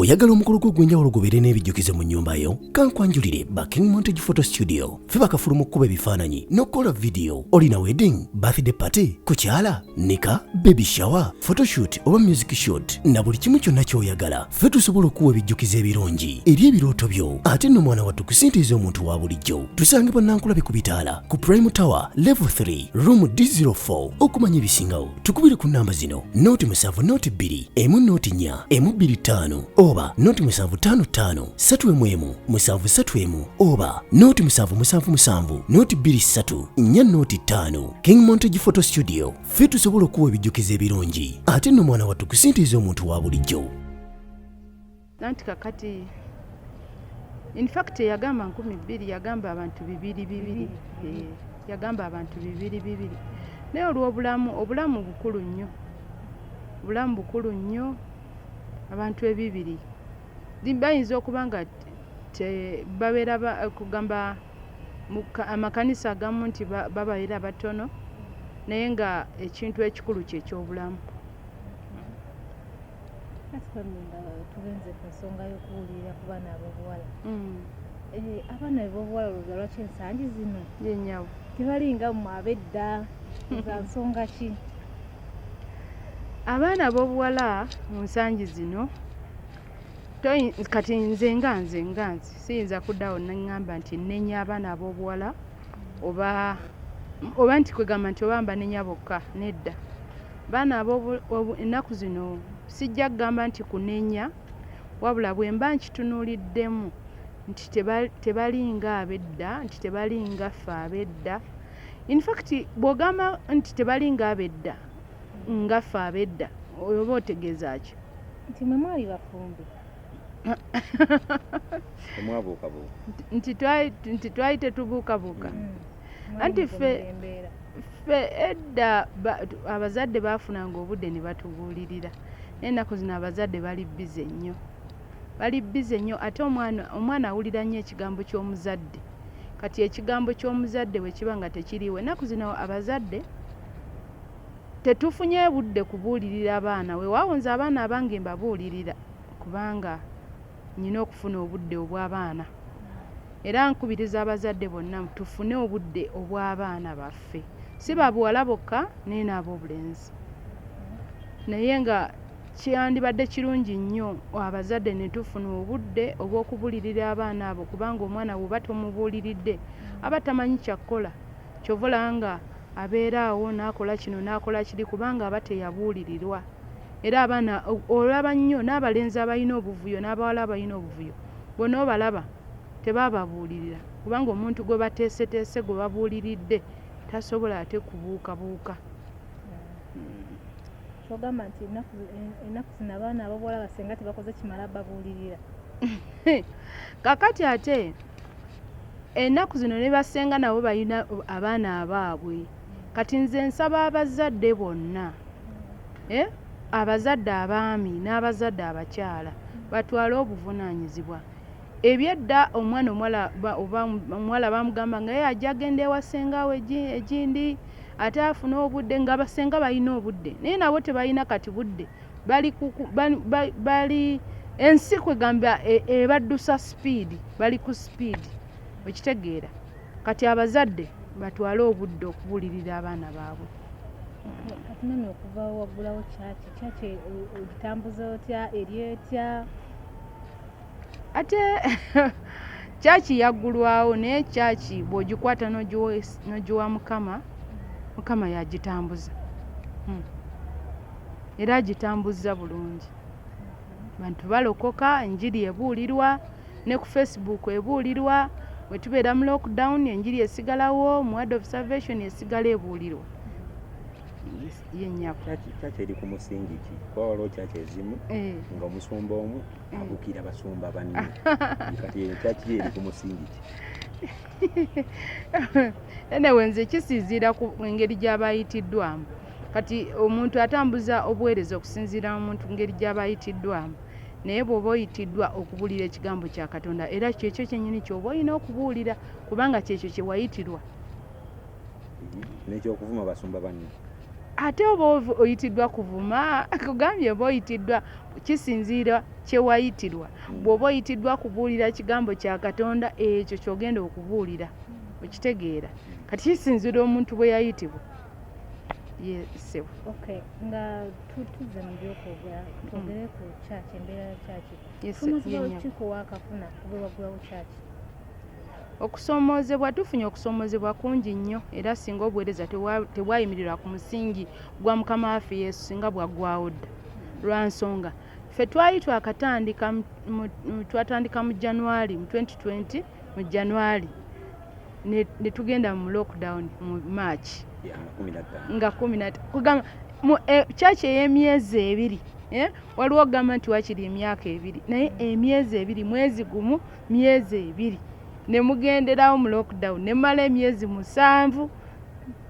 Oyagala omukolo gwo ogw'enjawulo gubeere n'ebijjukizo mu nnyumba yo? Kankwanjulire ba King Montage Photo Studio. Ffe bakafulu mu kukuba ebifaananyi n'okukola vidiyo. Olina wedding, birthday party, kukyala, nika, baby shower, photoshoot oba music shoot na buli kimu kyonna ky'oyagala. Ffe tusobola okukuwa ebijjukizo ebirungi eri ebirooto byo. Ate nno mwana wattu ku ssente ez'omuntu wa bulijjo. Tusangibwa Nankulabi ku bitaala ku Prime Tower Level 3 Room D04. Okumanya ebisingawo tukubire ku nnamba zino 07 02 1 04 125 oba 0755 311 731 oba 0777 023 405. King Montage Photo Studio, ffe tusobola okuwa ebijjukizo ebirungi ate nno mwana wattu ku ssente ez'omuntu wa bulijjo. Anti kakati in fact yagamba 2000, yagamba abantu bibiri bibiri. Yagamba abantu bibiri bibiri, naye olw'obulamu, obulamu bukulu nnyo, obulamu bukulu nnyo. Abantu ebibiri bayinza okuba nga babeera kugamba amakanisa agamu nti babeera batono, naye nga ekintu ekikulu kyekyobulamu. Ati nga tugenze ku nsonga y'okubuulirira ku baana ab'obuwala, abaana ab'obuwala olowooza lwaki ensangi zino Yenyawo. tebalinga mmwe ab'edda? Za nsonga ki? Abaana ab'obuwala mu nsangi zino, kati nze nga nze siyinza kuddawo neŋŋamba nti nnenya abaana ab'obuwala oba nti kwegamba nti oba mbanenya bokka. Nedda, baana ennaku zino sijja kugamba nti kunenya, wabula bwe mba nkitunuuliddemu nti tebalinga ab'edda, nti tebalinga ffe ab'edda. In fact, bw'ogamba nti tebalinga ab'edda nga ffe ab'edda, oba otegeeza ki? Nti mwe mwali bafumbi. Temwabuukabuuka. Nti twali tetubuukabuuka. Mwali Anti mugumira embeera. Ffe edda abazadde baafunanga obudde ne batubuulirira, naye ennaku zino abazadde bali busy nnyo, bali busy nnyo. Ate omwana awulira nnyo ekigambo ky'omuzadde. Kati ekigambo ky'omuzadde bwe kiba nga tekiriiwo, ennaku zino abazadde tetufunye budde kubuulirira baana. Weewaawo nze abaana abange mbabuulirira kubanga nnina okufuna obudde obw'abaana, era nkubiriza abazadde bonna tufune obudde obw'abaana baffe, si babuwala bokka naye n'ab'obulenzi. Naye nga kyandibadde kirungi nnyo abazadde ne tufuna obudde obw'okubulirira abaana abo, kubanga omwana bw'oba tomubuuliridde aba tamanyi kyakkola. Kyova olaba nga abeera awo n'akola kino n'akola kiri, kubanga aba teyabuulirirwa. Era abaana olaba nnyo n'abalenzi abalina obuvuyo n'abawala abalina obuvuyo, bonna obalaba tebaababuulirira, kubanga omuntu gwe bateeseteese, gwe babuuliridde, tasobola ate kubuukabuuka. Kyogamba nti ennaku zino abaana ab'obuwala basenga tebakoze kimala babuulirira? Kakati ate ennaku zino ne basenga nabo balina abaana abaabwe. Kati nze nsaba abazadde bonna, abazadde abaami n'abazadde abakyala, batwale obuvunaanyizibwa. Ebyedda omwana omuwala oba omuwala bamugamba nga ye ajja agenda ewa ssenga we egindi ate afune obudde, nga basenga balina obudde, naye nabo tebalina kati budde. Bali bali ensi kwegamba ebaddusa speed, bali ku speed, okitegeera? Kati abazadde batwale obudde okubuulirira abaana baabwe. Kati mami, okuva waggulawo kyaki, kyaki ogitambuza otya? Eri etya? Ate kyaki yaggulwawo, naye kyaki bw'ogikwata n'ogiwa Mukama, Mukama yagitambuza. Era agitambuza bulungi, bantu balokoka, enjiri ebuulirwa ne ku Facebook ebuulirwa. Bwe tubeera mu lockdown, enjiri esigalawo mu Word of Salvation, esigala ebuulirwa yennyako. Kyaki eri ku musingi ki? Kuba waliwo kyaki ezimu nga omusumba omu abukira basumba banne. Kati eyo kyaki ye eri ku musingi ki? Anyway, nze kisinziira ku ngeri gy'aba ayitiddwamu. Kati omuntu atambuza obuweereza okusinziira omuntu ngeri gy'aba ayitiddwamu, naye bw'oba oyitiddwa okubuulira ekigambo kya Katonda, era kyekyo kyennyini ky'oba olina okubuulira, kubanga kyekyo kye wayitirwa. N'ekyokuvuma basumba banne? Ate oba oyitiddwa kuvuma, kugambye oba oyitiddwa kisinziira kye wayitirwa. Bw'oba oyitiddwa kubuulira kigambo kya Katonda, ekyo ky'ogenda okubuulira, okitegeera. Kati kisinziira omuntu bwe yayitibwa. Ye ssebo. Okay, nga tuzze mu by'okwogera, twogere ku church, embeera ya church. Yes, Kusoomoozebwa ye ki kwe waakafuna kuva waggulawo church? Okusoomoozebwa, tufunye okusoomoozebwa kungi nnyo, era singa obuweereza tebwayimirirwa ku musingi gwa Mukama waffe Yesu, singa bwaggwawo dda. Lwa nsonga ffe twali twakatandika twatandika mu January, mu 2020 mu January, ne tugenda mu lockdown mu March. Ya, nga 15. Nga 15. Kugamba, mu church ey'emyezi 2, waliwo okugamba nti wakiri emyaka 2, naye emyezi 2, mwezi gumu, myezi 2, ne mugenderawo mu lockdown, ne mumala emyezi 7,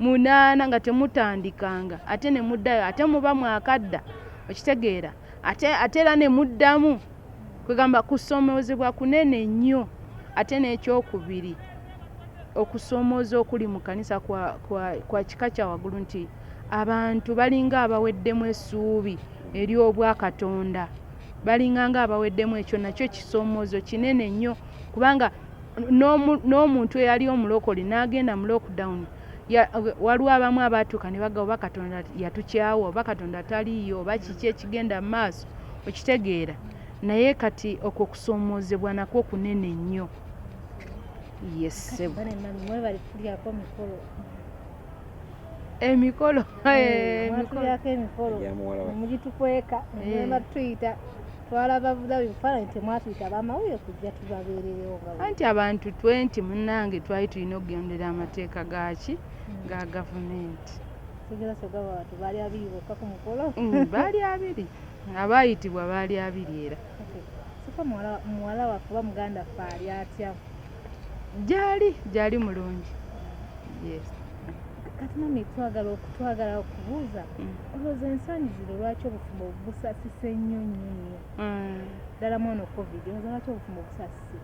8 nga temutandikanga, ate ne muddayo, ate muba mwakadda, okitegeera, ate era ne muddamu. Kwegamba kusomoozebwa kunene nnyo. Ate n'ekyokubiri, okusoomooza okuli mu kkanisa kwa kika kya waggulu, nti abantu balinga abaweddemu essuubi ery'obwakatonda, balinga nga abaweddemu. Ekyo nakyo kisoomoozo kinene nnyo, kubanga n'omuntu eyali omulokole n'agenda mu lockdown, waliwo abamu abaatuuka ne bagamba oba Katonda yatukyawa, oba Katonda taliiyo, oba kiki ekigenda mu maaso, okitegeera. Naye kati okwo okusoomoozebwa nakwo kunene nnyo. Yes, ssebo. Bane mami, mwebale kulyako mikolo. Emikolo, emikolo. Mwatulyako emikolo. Egya muwala waffe. Mugitukweka, ne batuyita. Twalaba bulabi bifaananyi, temwatuyita abamawulire kujja tubabeererewo nga bwe. Anti abantu 20 munnange twali tulina okugendera amateeka gaaki? Ga gavumenti. Sigera sogaba abantu baali 20 bokka ku mukolo. Baali 20. Abaayitibwa baali 20 era. Okay. Sika muwala waffe oba muganda waffe ali atya? Gyali mulungi. Yes. Kati mami, twagala okubuuza, olowooza ensangi zino lwaki obufumbo busasise nnyo nnyo nnyo? Ddala mwono COVID, olowooza lwaki obufumbo busasise?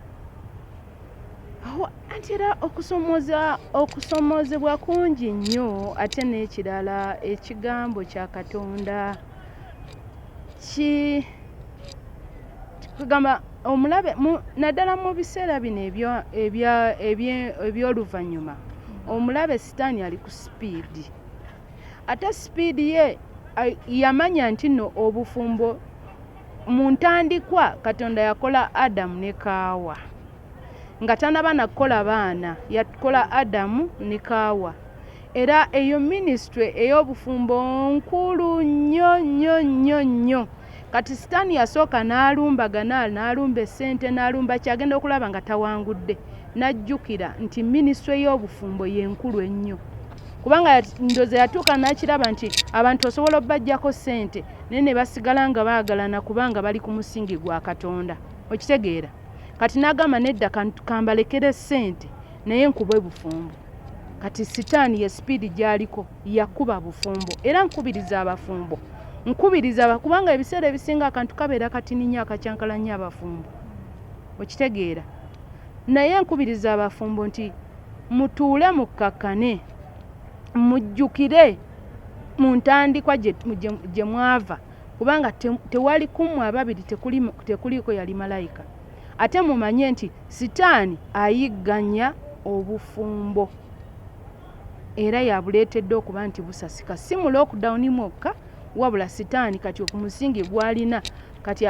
Awo, anti era okusomoozebwa kungi nnyo, ate n'ekirala ekigambo kya Katonda kugamba omulabe, naddala mu biseera bino eby'oluvannyuma, omulabe Sitaani ali ku sipiidi. Ate sipiidi ye, yamanya nti nno obufumbo mu ntandikwa Katonda yakola Adamu ne Kaawa. Nga tannaba na kukola baana, yakola Adamu ne Kaawa. Era eyo minisitule ey'obufumbo nkulu nnyo nnyo nnyo nnyo. Kati Sitaani yasooka n'alumbagana, n'alumba essente, n'alumba ki, agenda okulaba nga tawangudde. N'ajjukira nti minisitule y'obufumbo ye nkulu ennyo. Kubanga ndowooza yatuuka n'akiraba nti abantu osobola obbaggyako ssente, naye ne basigala nga baagalana kubanga bali ku musingi gwa Katonda. Okitegeera? Kati n'agamba nedda, kambalekere ssente, naye nkube bufumbo. Kati Sitaani ye sipiidi gy'aliko, yakuba bufumbo. Era nkubiriza abafumbo, nkubiriza kubanga ebiseera ebisinga akantu kabeera katini nnyo akakyankala nnyo abafumbo. Okitegeera? Naye nkubiriza abafumbo nti mutuule mukkakkane, mujjukire mu ntandikwa gye mwava, kubanga tewali kummwe ababiri tekuliiko yali malayika. Ate mumanye nti Sitaani ayigganya obufumbo era yabuleetedde okuba nti busasika, si mu lockdown mwokka, wabula Sitaani kati ku musingi gw'alina kati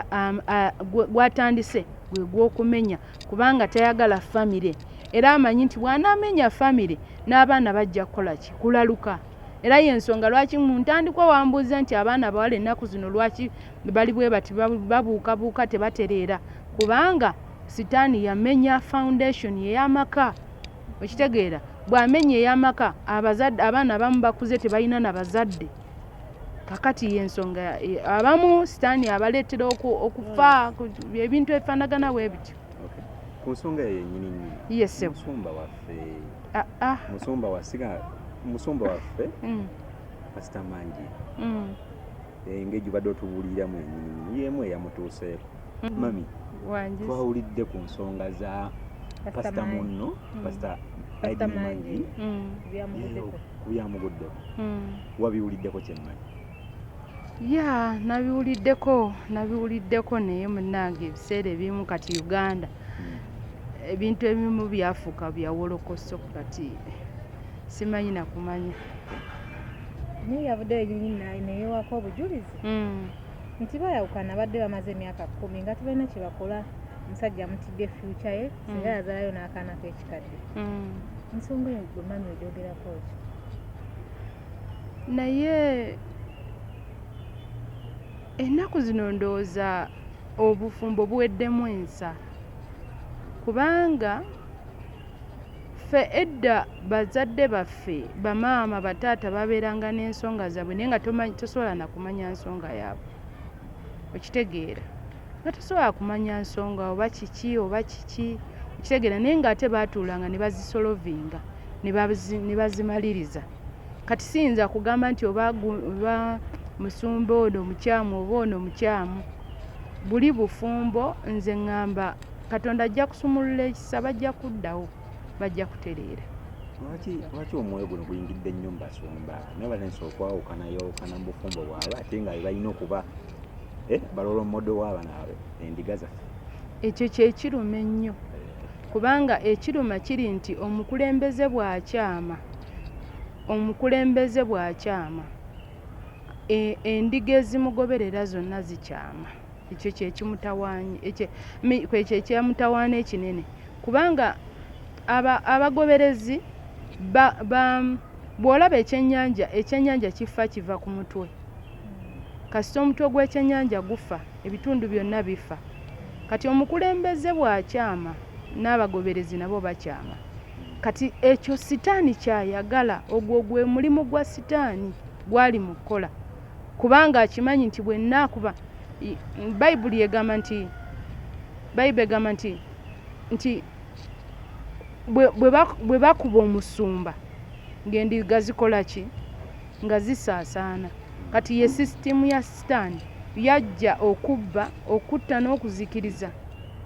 gw'atandise gwe gw'okumenya, kubanga tayagala famire, era amanyi nti bw'anaamenya famire n'abaana bajja kukola ki? Kulaluka. Era y'ensonga lwaki mu ntandikwa wambuuza nti abaana abawala ennaku zino lwaki bali bwe bati, babuukabuuka tebatereera, kubanga Sitaani yamenya foundation ey'amaka. Okitegeera? Bw'amenya ey'amaka, abaana abamu bakuze tebalina na bazadde. Kakati y'ensonga, abamu Sitaani abaleetera okufa, ebintu ebifaanagana bwe bityo. Okay. Ku nsonga eyo yennyini nnyini. Yes, sir. Musumba waffe. Musumba wa siga, musumba waffe. Pastor Manji. Engeri gy'obadde otubuuliramu yennyini nnyini, y'emu eyamutuuseeko. Mami, Wangi. twawulidde ku nsonga za Pasita munno, Pasita Aidini Mangi, ku byamuguddeko wabiwuliddeko kyemmanyi? Ya, nabiwuliddeko, nabiwuliddeko, naye munnange ebiseera ebimu kati Uganda ebintu ebimu byafuuka byawolokoso, kati simanyi nakumanya. Naye yavuddeyo yenyini neyewako obujulizi nti bayawukana, badde bamaze emyaka 10 nga tebalina kye bakola, omusajja amutidde future ye, singa yazaalayo n'akaana k'ekikadde. Ensonga eyo gwe mami ogyogerako ki? Naye ennaku zino ndowooza obufumbo buweddemu ensa, kubanga ffe edda bazadde baffe, bamaama, bataata, babeeranga n'ensonga zaabwe, naye nga tosobola nakumanya nsonga yaabwe, okitegeera, nga tosobola kumanya nsonga oba kiki oba kiki, okitegeera, naye ng'ate baatuulanga ne bazisolovinga ne bazimaliriza. Kati siyinza kugamba nti oba musumba ono mukyamu oba ono mukyamu, buli bufumbo nze ŋŋamba Katonda ajja kusumulula ekisa, bajja kuddawo, bajja kutereera. Lwaki omwoyo guno guyingidde nnyo mu basumba, naye batandise okwawukana yawukana mu bufumbo bwabwe, ate nga balina okuba balola omumodo w'abaana endiga zaffe? Ekyo kyekiruma ennyo, kubanga ekiruma kiri nti omukulembeze bw'akyama, omukulembeze bw'akyama, endiga ezimugoberera zonna zikyama. Ekyo kyekimutawaanya, ekyamutawaana ekinene, kubanga abagoberezi bw'olaba ekyennyanja, ekyennyanja kifa kiva ku mutwe. Kasita omutwe gw'ekyennyanja gufa, ebitundu byonna bifa. Kati omukulembeze bw'akyama, n'abagoberezi nabo bakyama. Kati ekyo sitaani kyayagala, ogwo gwe mulimu gwa sitaani gwali mu kukola, kubanga akimanyi nti bwe nnaakuba, Bayibuli egamba nti, Bayibuli egamba nti bwe bakuba omusumba ng'endiga zikola ki? Nga zisaasaana. Kati ye sisitimu ya sitaani, yajja okubba, okutta n'okuzikiriza,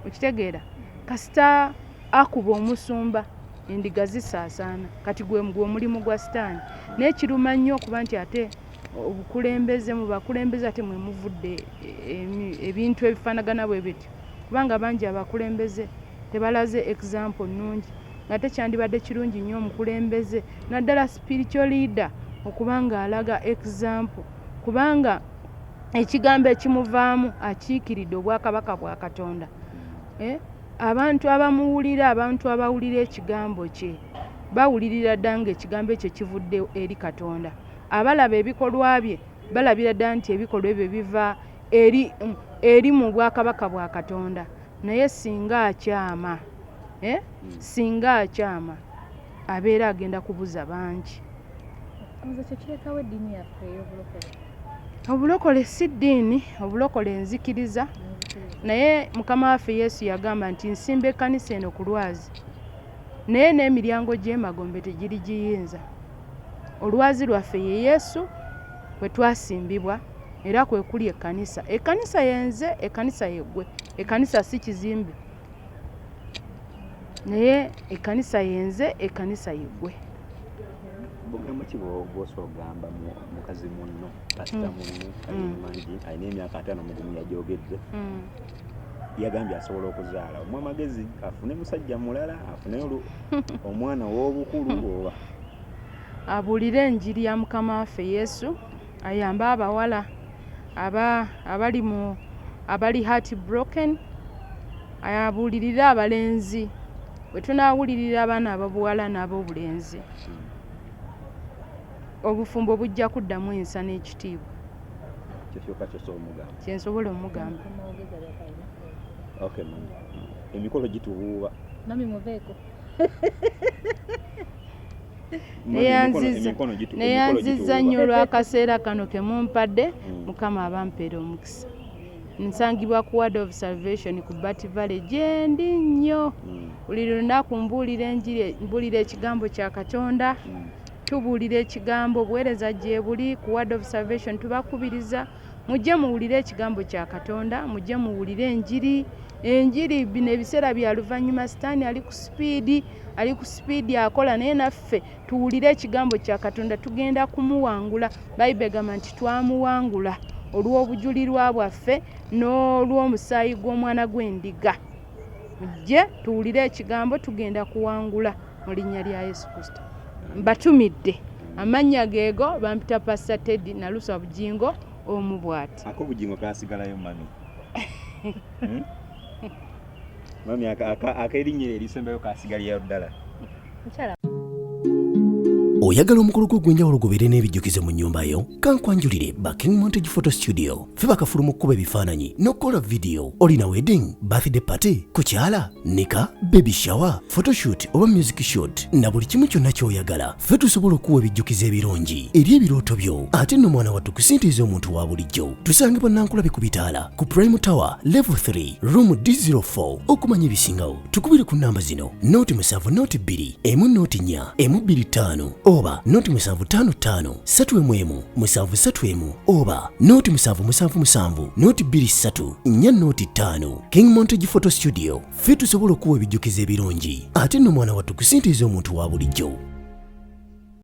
okitegeera. Kasita akuba omusumba, endiga zisaasaana. Kati gwe omulimu gwa sitaani. Naye kiruma nnyo okuba nti ate obukulembeze, mu bakulembeze ate mwe muvudde ebintu ebifaanagana bwe bityo, kubanga bangi abakulembeze tebalaze example nnungi, ate kyandibadde kirungi nnyo omukulembeze, naddala spiritual leader, okuba nga alaga example, kubanga ekigambo ekimuvaamu akiikiridde obwakabaka bwa Katonda. Abantu abamuwulira, abantu abawulira ekigambo kye bawulirira ddala ng'ekigambo ekyo kivudde eri Katonda. Abalaba ebikolwa bye balabira ddala nti ebikolwa ebyo biva eri mu bwakabaka bwa Katonda. Naye singa akyama, singa akyama, abeera agenda kubuza bangi. Nze kyo kirekawo eddiini yaffe ey'obulokole. Obulokole si ddiini, obulokole nzikiriza. Naye Mukama waffe Yesu yagamba nti nsimba ekkanisa eno ku lwazi, naye n'emiryango gy'emagombe tegiri giyinza. Olwazi lwaffe ye Yesu, kwe twasimbibwa, era kwe kuli ekkanisa. Ekkanisa yenze, ekkanisa yeggwe. Ekkanisa si kizimbe, naye ekkanisa yenze, ekkanisa yeggwe. Bugambo ki bw'osobola okugamba mukazi munno, pasita munno, mangi alina emyaka 51 yagyogedde, yagambye asobola okuzaala, omuwa amagezi afune musajja mulala, afune omwana ow'obukulu oba? Abuulire enjiri ya Mukama waffe Yesu, ayambe abawala abali mu abali heart broken, abuulirire abalenzi. Bwe tunaawulirira abaana ab'obuwala n'ab'obulenzi, obufumbo bujja kuddamu ensa n'ekitiibwa. Kyokka kyosobola omugamba? Kyensobola omugamba. Okay, mami, emikolo gitubuuba. Mami, muveeko. Neyanziza nnyo olw'akaseera kano ke mumpadde. Mukama abampeera omukisa. Nsangibwa ku Word of Salvation ku Bat Valley, gyendi nnyo buli lunaku. Mbuulira enjiri, mbuulira ekigambo kya Katonda, tubuulira ekigambo, obuweereza gye buli ku Word of Salvation. Tubakubiriza Mujje muwulire ekigambo kya Katonda, mujje muwulire enjiri. Enjiri bino ebiseera bya luvannyuma, sitaani ali ku sipiidi, ali ku sipiidi akola, naye naffe tuwulire ekigambo kya Katonda, tugenda kumuwangula. Bayibuli egamba nti twamuwangula olw'obujulirwa bwaffe n'olw'omusaayi gw'omwana gw'endiga. Mujje tuwulire ekigambo, tugenda kuwangula mu linnya lya Yesu Kristo. Mbatumidde amannya geego, bampita Pastor Teddy Naluswa Bugingo omu bw'ati. Ak'obugingo kasigalayo mami. Mami ak'erinnya erisembayo kasigalirayo ddala. Mukyala. Oyagala omukolo gwo ogw'enjawulo gubeere n'ebijjukizo mu nnyumba yo? Kankwanjulire ba King Montage Photo Studio. Ffe bakafulu mu kkuba ebifaananyi n'okukola vidiyo. Olina wedding, birthday party, kukyala, nika, baby shower, photoshoot oba music shoot na buli kimu kyonna ky'oyagala. Ffe tusobola okuwa ebijjukizo ebirungi eri ebirooto byo. Ate nno mwana wattu kusintiiza omuntu wa bulijjo. Tusangibwa Nankulabe ku bitaala ku Prime Tower Level 3 Room D04. Okumanya ebisingawo tukubire ku namba zino 0 7 0 2 1 0 4 1 2 5 oba 0 7 5 5 3 1 1 7 3 1 oba 0 7 7 7 0 2 3 4 0 5. King Montage Photo Studio, ffe tusobola okuwa ebijjukizo ebirungi. Ate nno mwana wattu kusintiiza omuntu wa bulijjo.